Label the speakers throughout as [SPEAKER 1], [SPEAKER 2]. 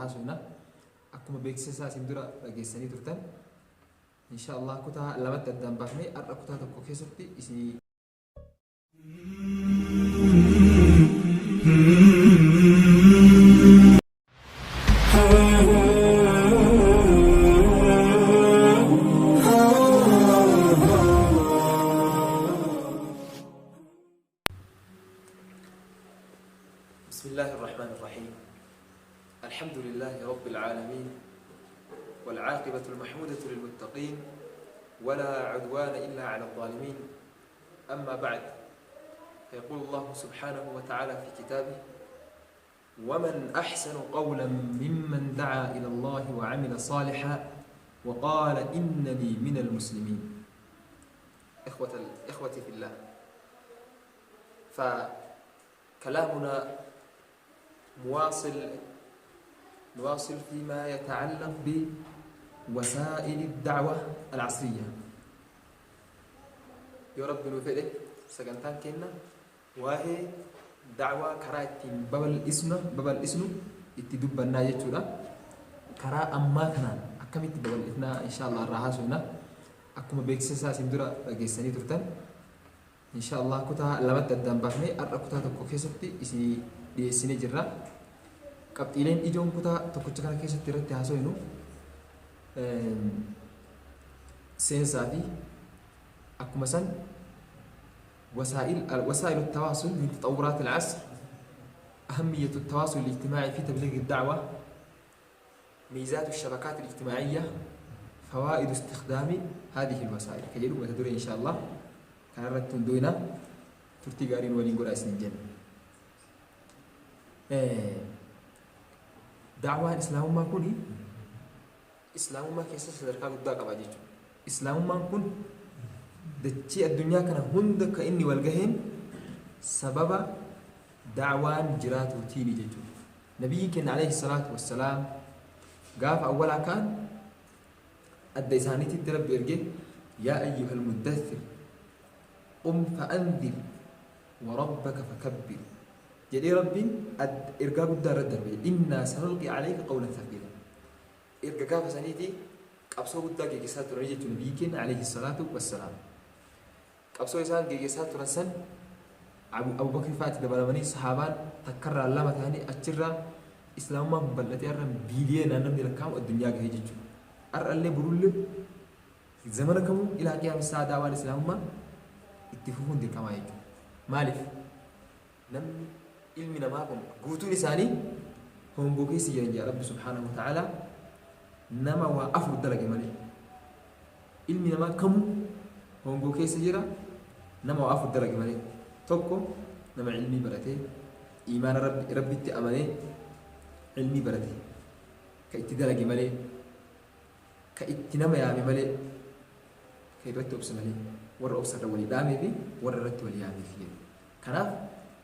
[SPEAKER 1] Haasofna. Akkuma beeksisa isaa isin dura dhageessanii turtan. Insha Allah kutaa lamatti addaan baafnee har'a kutaa tokko keessatti isinii بسم الله الرحمن الرحيم الحمد لله رب العالمين والعاقبة المحمودة للمتقين ولا عدوان إلا على الظالمين أما بعد فيقول الله سبحانه وتعالى في كتابه ومن أحسن قولا ممن دعا إلى الله وعمل صالحا وقال إنني من المسلمين إخوة إخوتي في الله فكلامنا مواصل نواصل فيما يتعلق بوسائل الدعوة العصرية yoo Rabbi nuu fedhe sagantaan keenna waa'ee da'waa karaa ittiin babal'isna babal'isnu itti dubbannaa jechuudha. Karaa ammaa kanaan akkamitti babal'ifnaa insha Allah irraa haasofna. Akkuma beeksisa isaa isin dura dhageessanii turtan insha Allah kutaa lamatti addaan baafnee har'a kutaa tokko keessatti isinii dhiyeessinee jirra. Qabxiileen ijoon kutaa tokkicha kana keessatti irratti haasofnu seensaa fi akkuma san wasaa'il وسائل التواصل من تطورات العصر أهمية التواصل الاجتماعي في تبليغ الدعوة ميزات الشبكات الاجتماعية فوائد استخدام هذه الوسائل ka jedhu mata duree insha Allah kan irratti hundoyna turtii gaariin waliin godhaa isin jenna. Da'waan islaamummaa kuni islaamummaa keessa sadarkaa guddaa qaba jechuudha. Islaamummaan kun dachii addunyaa kana hunda kan inni wal gaheen sababa da'waan jiraatuutiini jechuudha. Nabiyyiin keenya alayhi salaatu wassalaam gaafa awwalaa ka'an adda isaaniititti Rabbi erge yaa ayyuhal muddathir qum fa'anzir wa rabbaka fakabbir jedhee Rabbiin ergaa guddaa irratti darbe innaa sanulqi alayka qawlan thaqiila. Erga gaafa saniitii qabsoo guddaa geeggessaa turanii jechuun nabiyyiin keenya alayhi salaatu wassalaam. Qabsoo isaan geeggessaa turan san Abubakri fa'aatti dabalamanii sahaabaan takkarraa lama ta'anii achirraa islaamummaan kun bal'atee har'a biiliyoonaan namni lakkaa'amu addunyaa gahee jechuudha. Har'allee borullee zamana kamuu ilaa qiyaama isaa daawaan islaamummaa itti fufuun dirqamaa jechuudha. Maaliif? Namni ilmi namaa kun guutuun isaanii hongoo keessa jiran jedha Rabbi subhaanahu wa ta'aalaa nama waa afur dalage malee. Ilmi namaa kamuu hongoo keessa jira nama waa afur dalage malee. Tokko nama ilmii baratee iimaana Rabbi Rabbitti amanee ilmii barate ka itti dalage malee ka itti nama yaame malee ka irratti obse malee warra obsa irra walii dhaamee fi warra irratti walii yaameef jedhe. Kanaaf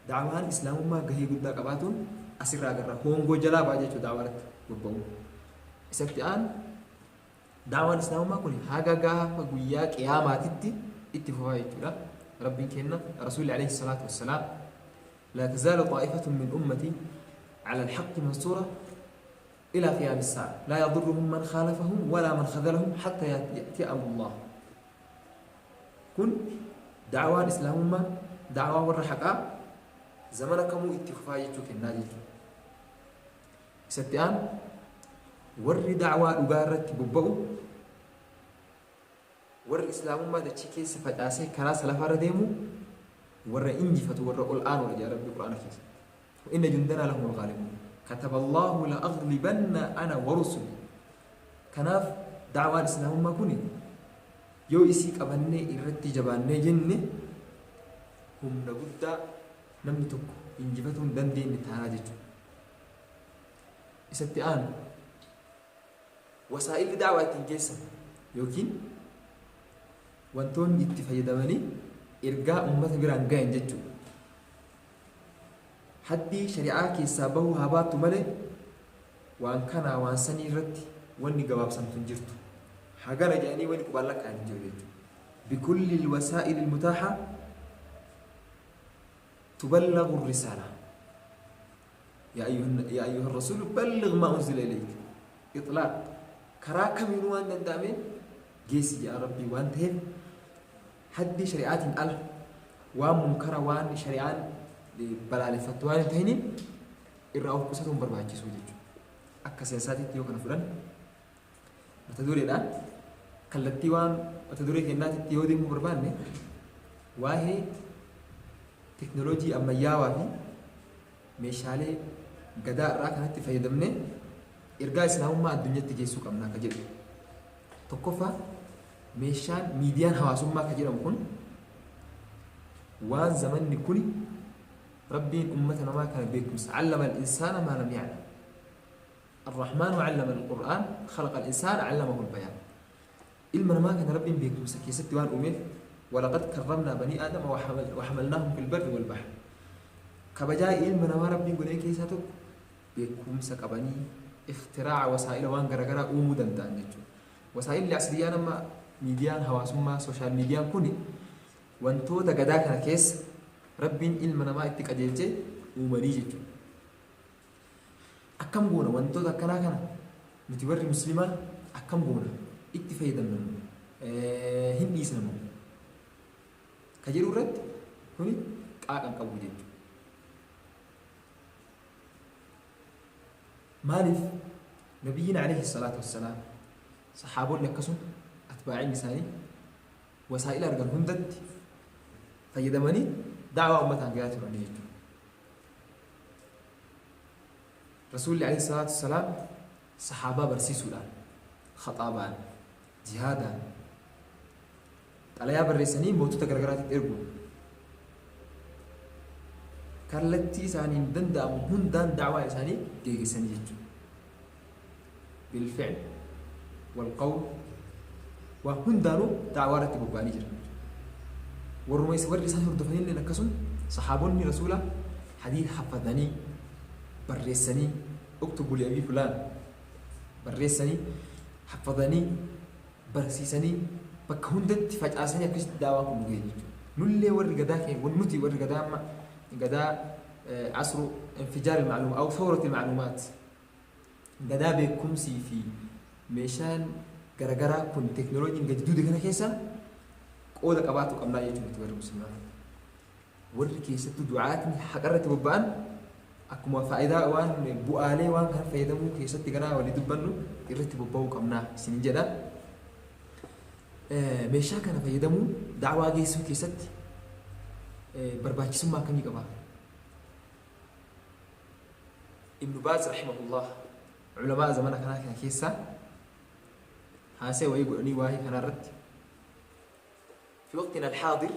[SPEAKER 1] da'waan Islaamummaa gahee guddaa qabaatuun asirraa agarra. Hoongoo jalaa ba'a jechuudha da'waa irratti bobba'uun. Isatti aanu da'waan Islaamummaa kun haga gaafa guyyaa qiyaamaatitti itti fufaa jechuudha. Rabbiin kenna Rasuulli alayhi salaatu wassalaam laa tazaalu xaa'ifatun min ummati ala alhaqqi mansuura ilaa qiyaami saa'a laa yadurruhum man khaalafahum walaa man khadalahum hatta ya'tiya amrullah. Kun da'awaan Islaamummaa da'awaa warra haqaa zamana kamuu itti fufaa jechuu kennaa jechuudha. Isatti aanu warri da'awaa dhugaa irratti bobba'u warri Islaamummaa dachii keessa facaasee karaa salafaa irra deemu warra injifatu warra ol aanuudha jedha Rabbi Qur'aana keessatti. Wa inna jundanaa lahumul ghaalibuun. Kataballahu la aghlibanna ana wa rusuli. Kanaaf da'awaan Islaamummaa kuni Yoo isii qabannee irratti jabaannee jenne humna guddaa namni tokko injifatuu hin dandeenye taanaa jechuudha. Isatti aanu wasaa'illi da'waa ittiin geessan yookiin wantoonni itti fayyadamanii ergaa ummata biraan gayan jechuudha. Haddii shari'aa keessaa bahuu haa baattu malee waan kanaa waan sanii irratti wanni gabaabsamtu hin jirtu. Hagana jedhanii wanni qubaan lakkaa'an hin jiru jechuudha. Bikulli alwasaa'il almutaaha tuballagu risaala. Yaa ayyuha rasuulu balligh maa unzila ilayk. Ixlaaq karaa kamiinuu waan danda'ameen geessi jedha Rabbii waan ta'eef, haddii shari'aatiin ala waan munkara, waan shari'aan balaaleffattu waan hin ta'iniin irraa of qusatuun barbaachisuu jechuudha. Akka seensaatitti yoo kana fudhan, mata dureedhaan kallattii waan mata duree kennaatitti yoo deemuu barbaanne, waa'ee teknooloojii ammayyaawaa fi meeshaalee gadaa irraa kanatti fayyadamnee ergaa Islaamummaa addunyatti geessuu qabna akka jedhu. Tokkoffaa, meeshaan miidiyaan hawaasummaa akka jedhamu kun waan zamanni kuni Rabbiin ummata namaa kana beekumsa, allama al-insaana maa lam ya'lam. Arrahmaanu allama al-Qur'aan, khalaqa al-insaana allamahu al-bayaan. Ilma namaa kana Rabbiin beekumsa keessatti waan uumeef, walaqad karramnaa banii aadama wa hamalnaahum fil barri wal bahr. Kabajaa ilma namaa Rabbiin godhee keessaa tokko beekumsa qabanii ikhtiraa'a wasaa'ila waan garaagaraa uumuu danda'an jechuudha. Wasaa'illi asriyyaan amma miidiyaan hawaasummaa, social miidiyaan kuni wantoota gadaa kana keessa Rabbiin ilma namaa itti qajeelchee uumanii jechuudha. Akkam goona wantoota akkanaa kana nuti warri muslimaa? Akkam goona? Itti fayyadamna moo hin dhiisna moo ka jedhu irratti kuni qaaqan qabu jechuudha. Maaliif? Nabiyyiin alayhi salaatu wassalaam, saxaabonni, akkasuma atbaaciin isaanii wasaa'ila argan hundatti fayyadamanii da'waa ummataan gahaa turanii jechuudha. Rasuulli alayhi salaatu wassalaam saxaabaa barsiisuudhaan, khaxaabaan, jihaadaan, xalayaa barreessanii mootota garagaraatitti erguun, kallattii isaaniin danda'amu hundaan da'waa isaanii geegessanii jechuudha. Bilfi'l wal qawl, waa hundaanuu da'waa irratti bobba'anii jiran. Warruma warri isaan hordofanillee akkasuma, sahaabonni rasuula hadiisa haffatanii barreessanii, uktubu li abii fulaan, barreessanii haffazanii barsiisanii bakka hundatti facaasanii akkasitti daawaan kun nu ga'e jechuudha. Nullee warri gadaa keenya, nuti warri gadaa amma gadaa asru infijaar al-ma'luum aw thawrat al-ma'luumaat, gadaa beekumsii fi meeshaan garagaraa kun teknooloojiin gadi duude kana keessa qooda qabaatu qabnaa jechuudha nuti warri muslimaa. Warri keessattuu du'aatni haqarratti bobba'an akkuma faayidaa waan bu'aalee waan kana fayyadamuu keessatti ganaa walii dubbannu irratti bobba'uu qabnaa isin jedha. Meeshaa kana fayyadamuu da'waa geessuu keessatti barbaachisummaa akkamii qaba? Ibnu Baaz rahimahullah, ulamaa zamana kanaa kana keessaa, haasee wayii godhanii waa'ee kanaa irratti: في وقتنا الحاضر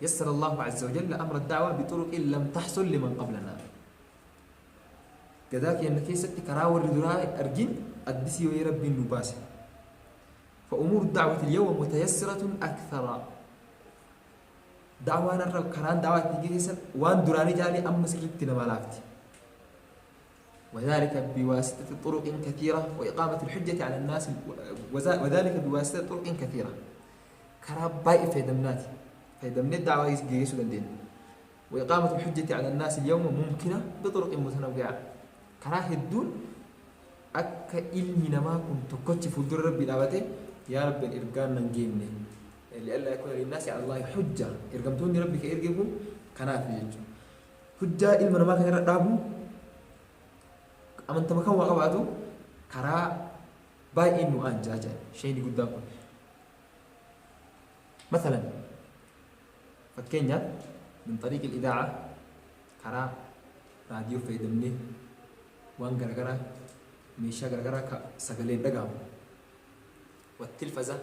[SPEAKER 1] يسر الله عز وجل أمر الدعوة بطرق لم تحصل لمن قبلنا. Gadaa keenya keessatti karaa warri duraa argin addisii wayii Rabbiin nu baase. فأمور الدعوة اليوم متيسرة أكثر. Da'waan irra karaan da'waa ittiin geessan waan duraanii caalee amma sirriitti nama laafti. وذلك بواسطة طرق كثيرة وإقامة الحجة على الناس، وذلك بواسطة طرق كثيرة. Karaa baay'ee fayyadamnaati fayyadamnee da'waa geessuu dandeenya. وإقامة الحجة على الناس اليوم ممكنة بطرق متنوعة. Karaa hedduun akka ilmi namaa kun tokkochi fuuldura Rabbii dhaabate, yaa Rabbi, ergaan nan geenne, لئلا يكون للناس على الله حجة. Ergamtoonni Rabbi ka erge kun kanaaf jechuudha. Hujjaa ilma namaa kana irra dhaabu, amantama kan waa qabaatu karaa baay'een nu aanjaa jedhan shayni guddaan kun. مثلا fakkeenyaaf من طريق الإذاعة, karaa raadiyoo fayyadamnee waan garagaraa, meeshaa garagaraa ka sagaleen dhagahamu, والتلفزة,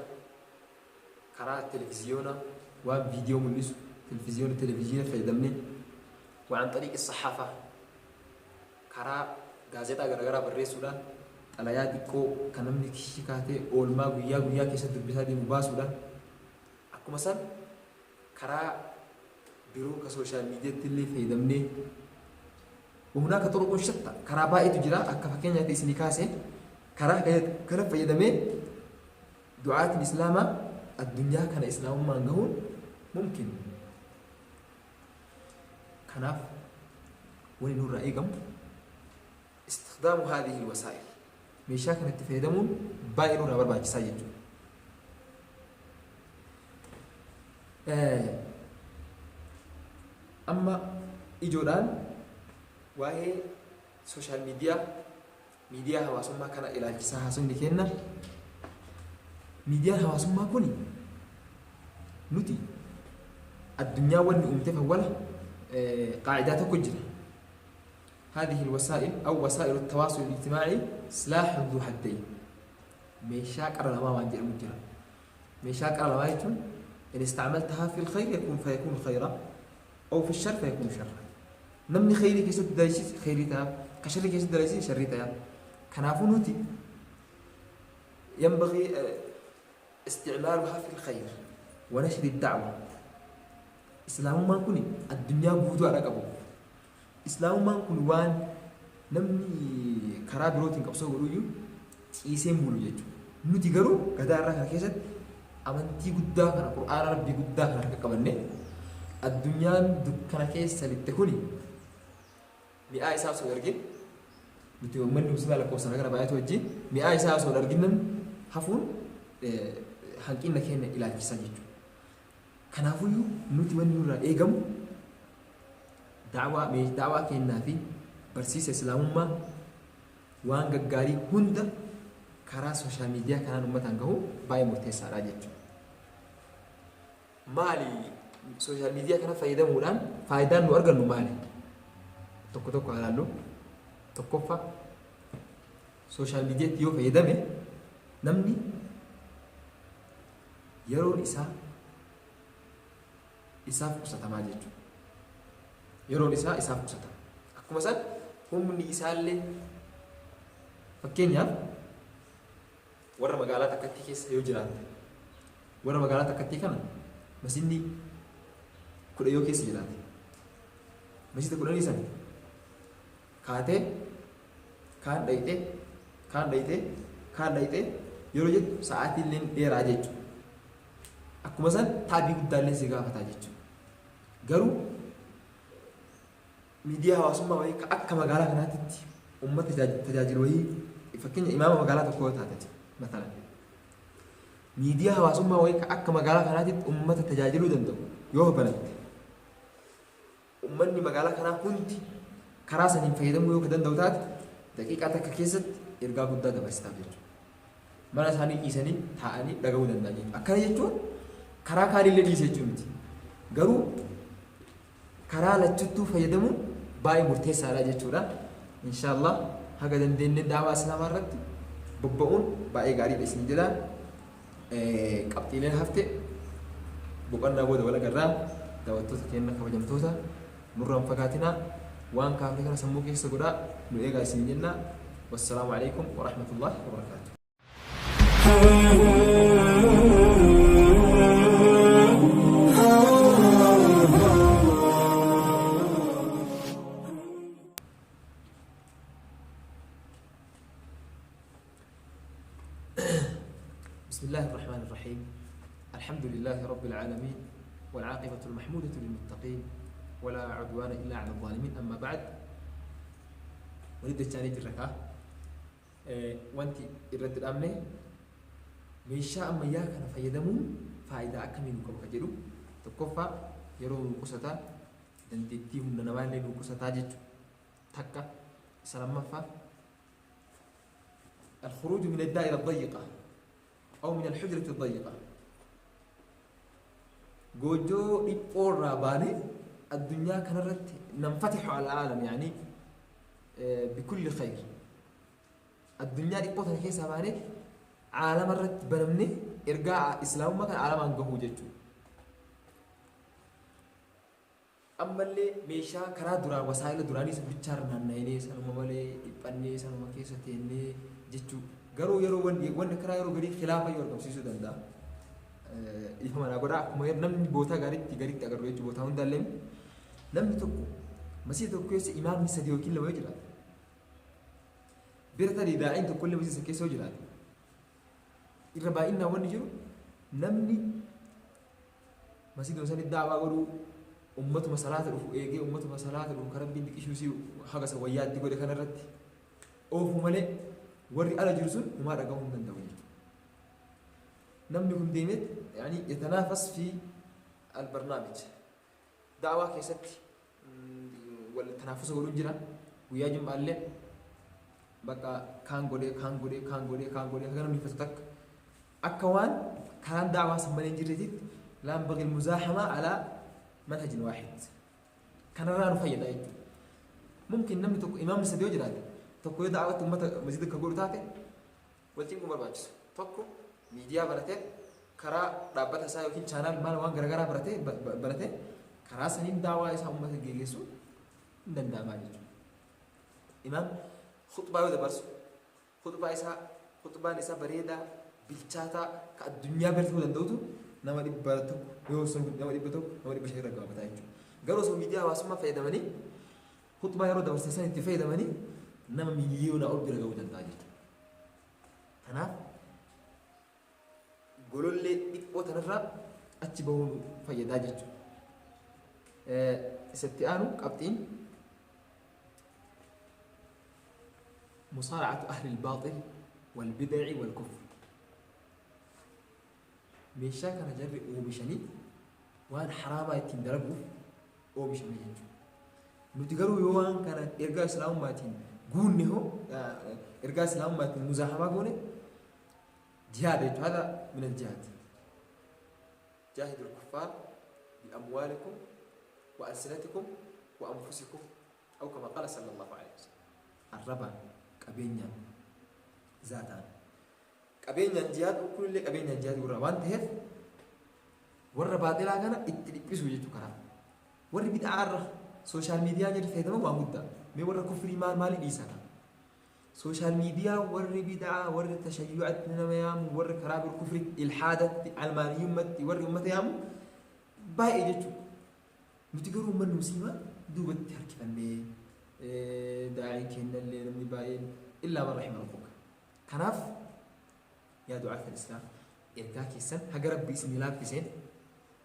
[SPEAKER 1] karaa televiziyoona, waan viidiyoo mul'isu, televiziyoona, televiziyoona fayyadamnee, وعن طريق الصحافة, karaa gaazexaa garagaraa barreessuudhaan, xalayaa xiqqoo kan namni kishii kaatee oolmaa guyyaa guyyaa keessatti dubbisaa deemu baasuudhaan, akkuma san karaa biroo ka social miidiyaatti illee fayyadamnee, وهناك طرق شتى, karaa baay'eetu jira. Akka fakkeenyaatti isinii kaase, karaa kana fayyadamee du'aatiin islaamaa addunyaa kana islaamummaan gahuun mumkin. Kanaaf wani nurraa eegamu Istikhdaamu haadhihi alwasaa'il. Meeshaa kanatti fayyadamuun baay'ee nurraa barbaachisaa jechuudha. Amma ijoodhaan waa'ee sooshaal miidiyaa miidiyaa hawaasummaa kana ilaalchisaa haasofni kenna. Miidiyaan hawaasummaa kun nuti addunyaa wanni uumteef awwala qaacidaa tokko jira. هذه الوسائل أو وسائل التواصل الاجتماعي سلاح ذو حدين. meeshaa qara lamaa waan jedhamu jira. Meeshaa qara lamaa jechuun إن استعملتها في الخير يكون فيكون خيرا أو في الشر فيكون شرا. Namni khayrii keessatti dalasiis khayrii ta'a, ka sharrii keessatti dalasiis sharrii ta'a. Kanaafuu nuti ينبغي استعمالها في الخير ونشر الدعوة. Islaamummaan kun addunyaa guutuu haadha qabu. Islaamummaan kun waan namni karaa birootiin qabsoo godhuyyuu ciiseen bulu jechuudha. Nuti garuu gadaa irraa kana keessatti amantii guddaa kana Qur'aana Rabbii guddaa kana harka qabanne addunyaan dukkana keessa lixxe kuni mi'aa isaa osoo hin argin nuti uummanni musliimaa lakkoofsaan kana baay'atu wajjin mi'aa isaa osoo hin argin hafuun hanqina keenya ilaalchisa jechuudha. Kanaafuyyuu nuti wanni nurraa eegamu daawaa kennaa fi barsiisa islaamummaa waan gaggaarii hunda karaa sooshaal miidiyaa kanaan uummataan gahu baay'ee murteessaadha jechuudha. Maali sooshaal miidiyaa kana fayyadamuudhaan faayidaan nu argannu maali? Tokko tokko ilaallu. Tokkoffaa, sooshaal miidiyaatti yoo fayyadame namni yeroon isaa isaaf qusatamaa jechuudha. Yeroon isaa isaaf qusatama. Akkuma san humni isaallee, fakkeenyaaf warra magaalaa takkattii keessa yoo jiraatte, warra magaalaa takkattii kana masinni 10 yoo keessa jiraate, masjida 10 sana kaatee kaan dhayxee kaan dhayxee kaan dhayxee yeroo jettu sa'aatii illee dheeraa jechuudha. Akkuma san taabii guddaallee si gaafataa jechuudha. Garuu miidiyaa hawaasummaa wayii akka magaalaa kanaatitti uummata tajaajilu wayii, fakkeenya imaama magaalaa tokkoo yoo taate matalan, miidiyaa hawaasummaa wayii akka magaalaa kanaatitti uummata tajaajiluu danda'u yoo banatte, uummanni magaalaa kanaa hundi karaa saniin fayyadamuu yoo danda'u taate, daqiiqaa takka keessatti ergaa guddaa dabarsitaaf jechuudha. Mana isaanii dhiisanii taa'anii dhaga'uu danda'an jechuudha. Akkana jechuun karaa kaanillee dhiise jechuu miti. Garuu karaa lachuttuu fayyadamuun baay'ee murteessaadha jechuudha. Inshaallah haga dandeenye daawaa islaamaa irratti bobba'uun baay'ee gaariidha isin jedha. Qabxiileen hafte boqonnaa booda wal agarraa. Daawwattoota keenya kabajamtoota, nurraan fagaatinaa, waan kaafne kana sammuu keessa godhaa nu eegaa isin jenna. Wassalaamu alaikum wa rahmatullahi wa barakaatuh. بسم الله الرحمن الرحيم، الحمد لله رب العالمين، والعاقبة المحمودة للمتقين، ولا عدوان إلا على الظالمين، أما بعد. ولد الثاني جركا wanti irratti dhaabne meeshaa ammayyaa kana fayyadamuun faayidaa akkamii nu qaba ka jedhu. Tokkoffaa, yeroo nu qusataa, dandeettii humna namaa illee nu qusataa jechuudha. Takka isa lammaffaa, الخروج من الدائرة الضيقة أو من الحجرة الضيقة، goojjoo dhiphoo irraa baanee addunyaa kanarratti ننفتح على العالم يعني بكل خير. Addunyaa dhiphoo tana keessaa baanee caalama irratti banamne ergaa islaamummaa kana caalamaan gahuu jechuudha. Ammallee meeshaa karaa duraa wasaa'ila duraanii san bichaarra naanna'inee sanuma malee dhiphannee sanuma keessa teennee jechuu. Garuu yeroo wanni karaa yeroo garii khilaafa yoo argamsiisuu danda'a. Ifa manaa godhaa, akkuma namni bootaa gaariitti gariitti agarru jechuudha, bootaa hundaallee namni tokko masjida tokko keessa imaamni sadi yookiin lama yoo jiraate, bira tarii daa'iin tokkollee masjida sana keessa yoo jiraate, irra baay'inaan wanni jiru namni masjiduma sanitti daawaa godhuu ummatuma salaata dhufu eegee, ummatuma salaata dhufu kan Rabbiin xiqqishuu si haga isa wayyaatti godhe kanarratti Oofu malee warri ala jiru sun humaa dhagahuu hin danda'u jechuudha. Namni kun deemeet yaani yatanaafas fi albarnaamij. Da'waa keessatti wal tanaafusa godhuun jira. Guyyaa jum'aallee bakka kaan godhee kaan godhee kaan godhee kaan godhee haga namni hifatu takka akka waan karaan da'waa san malee hin jirreetitti laan bagil muzaahamaa alaa manhajin waahid. Kanarraa nu fayyada jechuudha. Mumkin namni tokko imaamni sadii yoo jiraate tokko yoo da'waatti uummata masjida akka godhu taate wal cinquu barbaachisu. Tokko miidiyaa baratee karaa dhaabbata isaa yookiin channel maal waan garaagaraa baratee baratee karaa saniin daawaa isaa uummata geggeessuu hin danda'amaa jechuudha. Imaam khutbaa yoo dabarsu khutbaa isaa khutbaan isaa bareedaa bilchaataa ka addunyaa bira ta'uu danda'utu nama 100 yoo sun nama 100 nama 500 irra gabaabataa jechuudha. Garuu osoo miidiyaa hawaasummaa fayyadamanii khutbaa yeroo dabarsan san itti fayyadamanii nama miliyoona ol bira ga'uu danda'a jechuudha. Kanaaf golollee dhiphoo tanarraa achi bahuun fayyadaa jechuudha. Isatti aanu qabxiin musaaracatu ahli albaaxil walbidaci walkufr. Meeshaa kana jarri oomishanii waan haraamaa ittiin dalaguuf oomishame jechuudha. Nuti garuu yoo waan kana ergaa islaamummaatiin guunne hoo ergaa islaamummaatiin muzaahamaa goone jihaada jechuudha. Hada min aljihaad. Jaahidul kuffaar biamwaalikum wa alsinatikum wa anfusikum aw kama qaala sallallahu alaihi wasallam. Arrabaan, qabeenyaan, zaataan. Qabeenyaan jihaadu kunillee qabeenyaan jihaadu irraa waan ta'eef warra baaxilaa kana itti dhiphisuu jechuu karaa. Warri bid'aa irra social media jedhu fayyadaman waan guddaa. Mee warra kufrii maal maalii dhiisaa kana? Social media warri bid'aa warri tashayyu'atti nama yaamu warri karaa bir kufritti ilhaadatti almaaniyyummatti warri ummata yaamu baay'ee jechuudha. Nuti garuu uummanni musliimaa duubatti harkifannee daa'iin kennallee namni baay'een illaa man rahima rabbuka. Kanaaf yaa du'aata islaam ergaa keessan haga rabbi isin laaffiseen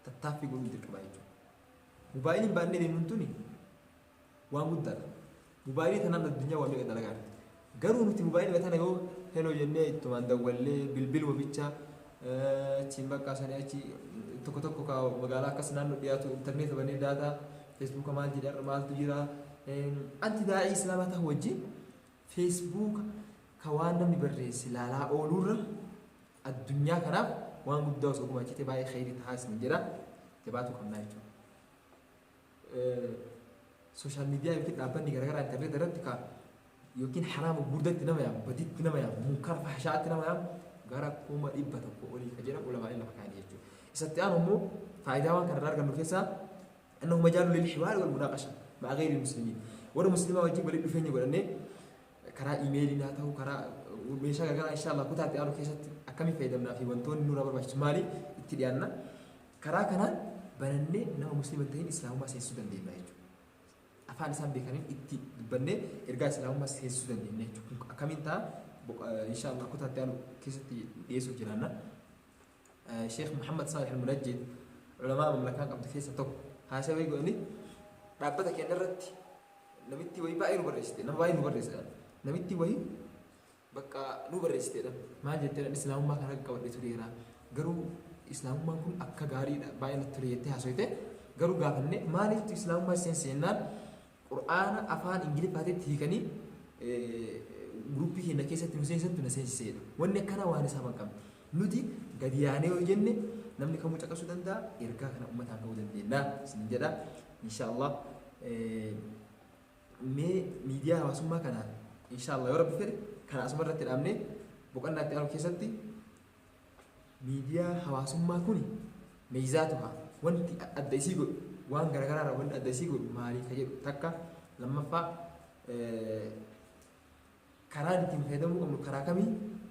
[SPEAKER 1] tattaaffii godhuun dirqama jechuudha. Mobaayiliin baannee deemnuun tuni waan guddaadha. Mobaayilii tanaan addunyaa waa meeqa dalagaa jirti. Garuu nuti mobaayilii tana yoo hello jennee ittumaan dawwallee bilbiluma bichaa achiin bakka sanii achi tokko tokko ka magaalaa akkas naannoo dhiyaatu intarneeta banee data feesbuuka maal jedha maaltu jira anti daa'ii islaamaa ta'u wajjin feesbuuka ka waan namni barreesse laalaa ooluurra addunyaa kanaaf waan guddaa osoo gumaachite baay'ee kheyrii tahaa isin jedha jabaatu qabnaa jechuudha. Social media yookiin dhaabbanni garaagaraa intarneeta irratti ka yookiin haraama gurguddatti nama yaamu, baditti nama yaamu, munkara fahashaatti nama yaamu gara 100,000 olii ka jedhamu ulamaa'in lafa kaa'anii jechuudha. Isatti aanu immoo faayidaa waan kanarraa argannu keessaa annahu majaalu lil hiwaari wal munaaqasha ma'a gayri muslimiin. Warra muslimaa wajjin walitti dhufeenya godhannee karaa iimeeliin haa ta'u karaa meeshaa garagaraa insha Allah kutaa itti aanu keessatti akkamiin fayyadamnaa fi wantoonni nurraa barbaachisu maali itti dhiyaanna. Karaa kanaan banannee nama muslima hin ta'in islaamummaa seensisuu dandeenya jechuudha. Afaan isaan beekaniin itti dubbannee ergaa islaamummaa seensisuu dandeenya jechuudha. Akkamiin ta'a insha Allah kutaa itti aanu keessatti dhiyeessuuf jiraanna. Sheekh Muhammad Saalih Al-Munajjid ulamaa mamlakaan qabdu keessa tokko haasawee godhanii dhaabbata keenya irratti namitti wayii baay'ee nu barreessite nama baay'ee nu barreessite namitti wayii bakka nu barreessiteedha maal jetteedha islaamummaa kana qabadhe tureera garuu islaamummaan kun akka gaariidha baay'ee natti tole jettee haasofte garuu gaafanne maaliif islaamummaa seense jennaan qur'aana afaan ingiliffaatitti hiikanii guruppii keenya keessatti nu seensantu na seensiseedha wanni akkanaa waan isaa hin qabne nuti gadi yaanee yoo jenne namni kamuu caqasuu danda'a ergaa kana uummataan ga'uu dandeenya isin jedha insha Allah mee miidiyaa hawaasummaa kana insha Allah yoo rabbi fedhe kana asuma irratti dhaabnee boqonnaa itti aanu keessatti miidiyaa hawaasummaa kuni meeyzaatuha wanti adda isii godhu waan garaagaraa irraa wanti adda isii godhu maalii ka jedhu takka lammaffaa karaan ittiin fayyadamuu qabnu karaa kamii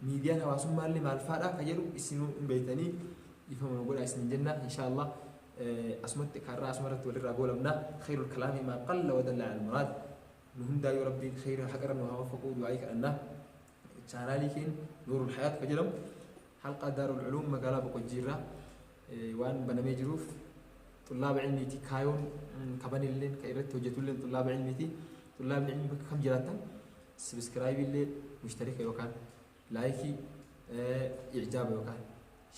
[SPEAKER 1] miidiyaan hawaasummaa illee maal faadha ka jedhu isinuu hin beektanii ifama godha isin jenna insha Allah asumatti karaa asuma irratti walirraa goolabna khayrul kalaami maa qalla wa dalla ala al-muraad nu hundaa yoo rabbiin khayra haqa irra nu haa waffaquu du'aayii kadhanna chaanaalii keenya Nuurul Hayaat ka jedhamu halqaa Daarul Culuum magaalaa Boqojjii irraa waan banamee jiruuf xullaaba ilmiiti kaayoon kabanilleen ka irratti hojjetulleen xullaaba ilmiiti xullaabni ilmii bakka kam jiraattan Subscribe illee mushtarika yookaan like ijaaba yookaan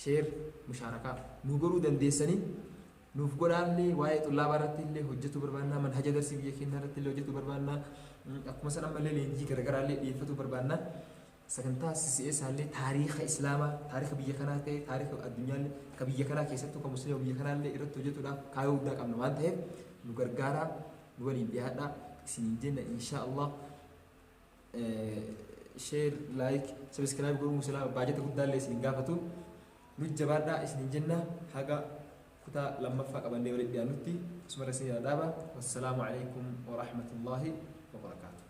[SPEAKER 1] share mushaarakaa nu godhuu dandeessanii nuuf godhaallee. Waa'ee xullaabaa irratti illee hojjetuu barbaannaa, manhaja darsii biyya keenyaa irratti illee hojjetuu barbaannaa, akkuma san ammallee leenjii garagaraa illee dhiyeeffatuu barbaannaa. Sagantaa CCS illee taariika islaamaa, taariika biyya kanaa ta'e, taariika addunyaallee, ka biyya kanaa keessattuu ka musliima biyya kanaa illee irratti hojjetuudhaaf kaayyoo guddaa qabna waan ta'eef nu gargaaraa, nu waliin dhiyaadhaa isiniin jenna, insha Allah. Share, like, subscribe godhuu muslima baajata guddaa illee isiniin gaafatu. Nu jabaadhaa isiniin jenna. Haga kutaa lammaffaa qabannee walitti dhiyaannutti asuma irra isin dhaaba. Wassalaamu alaikum warahmatullaahi wabarakaatu.